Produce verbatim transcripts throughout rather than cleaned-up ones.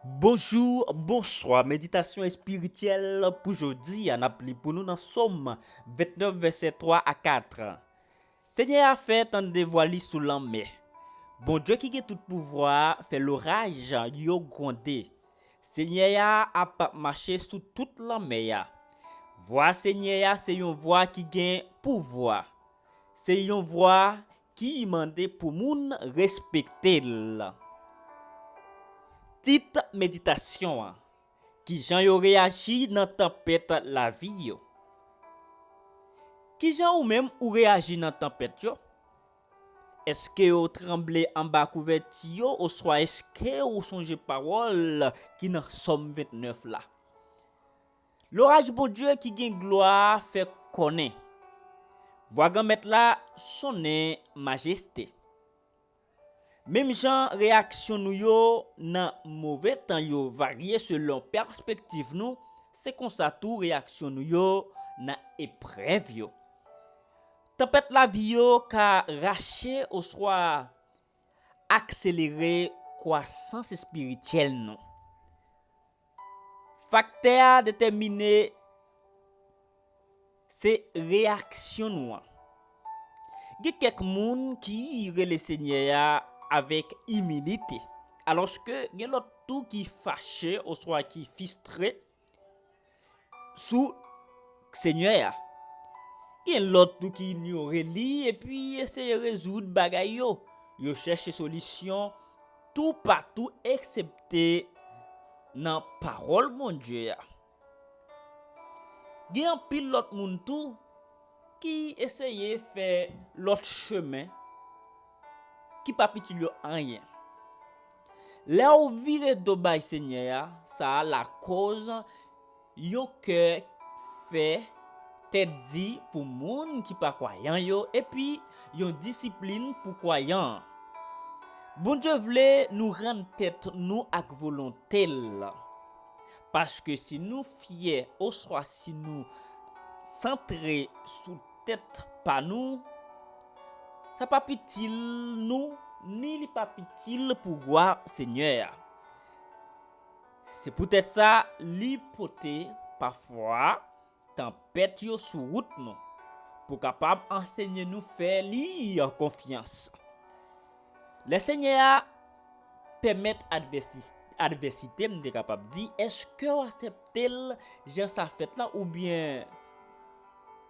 Bonjou, bonswa. Meditasyon espirityèl pou jodi a, n ap li pou nou nan Sòm vennèf, vèsè twa a kat. Senyè a fè tande vwa li sou lanmè. Bondye ki gen tout pouvwa a fè loraj yo gwonde. Senyè a ap mache sou tout lanmè a. Vwa Senyè a se yon vwa ki gen pouvwa. Se yon vwa ki mande pou moun respekte l. Tit meditasyon an: Kijan yo reyaji nan tanpèt lavi yo? Kijan ou menm ou reyaji nan tanpèt yo? Èske ou tranble anba kouvèti yo, oswa èske ou sonje pawòl ki nan Sòm vennèf la? Loraj Bondye ki gen glwa a fè konnen, vwa Granmèt la sonnen majeste. Menm jan reyaksyon nou yo nan move tan yo varye selon pèspektiv nou, se konsa tou reyaksyon nou yo nan eprèv yo. Tanpèt lavi yo ka rache oswa akselere kwasans espirityèl nou. Faktè a detèmine se reyaksyon nou an. Gen kèk moun ki rele Senyè a avèk imilite, alòske gen lòt tou ki fache oswa ki fistre sou Senyè a. Gen lòt tou ki inyore li epi eseye rezoud bagay yo. Yo chèche solisyon toupatou eksepte nan pawòl Bondye a. Gen anpil lòt moun tou ki eseye fè lòt chemen ki p ap itil yo anyen. Lè w vire do bay Senyè a, sa a lakoz yon kè fè tèt di pou moun ki pa kwayan yo epi yon disiplin pou kwayan an. Bondye vle nou rann tèt nou ak volonte l. Paske si nou fyè oswa si nou santre sou tèt pa nou, sa p ap itil nou, ni li p ap itil pou glwa Senyè a. Se poutèt sa, li pote pafwa tanpèt yo sou wout nou, pou kapab ansenye nou fè li konfyans. Lè Senyè a pèmèt advèsi-, advèsite, m te kapab di, èske w aksepte l jan sa fèt la, oubyen,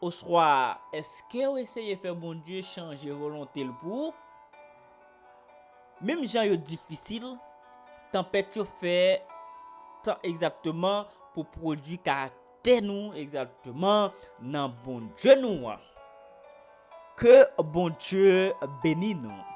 oswa, èske w eseye fè Bondye chanje volonte l pou ou? Menm jan yo difisil, tanpèt yo fè tan egzakteman pou pwodui karaktè nou egzakteman nan Bondye nou an. Ke Bondye beni nou.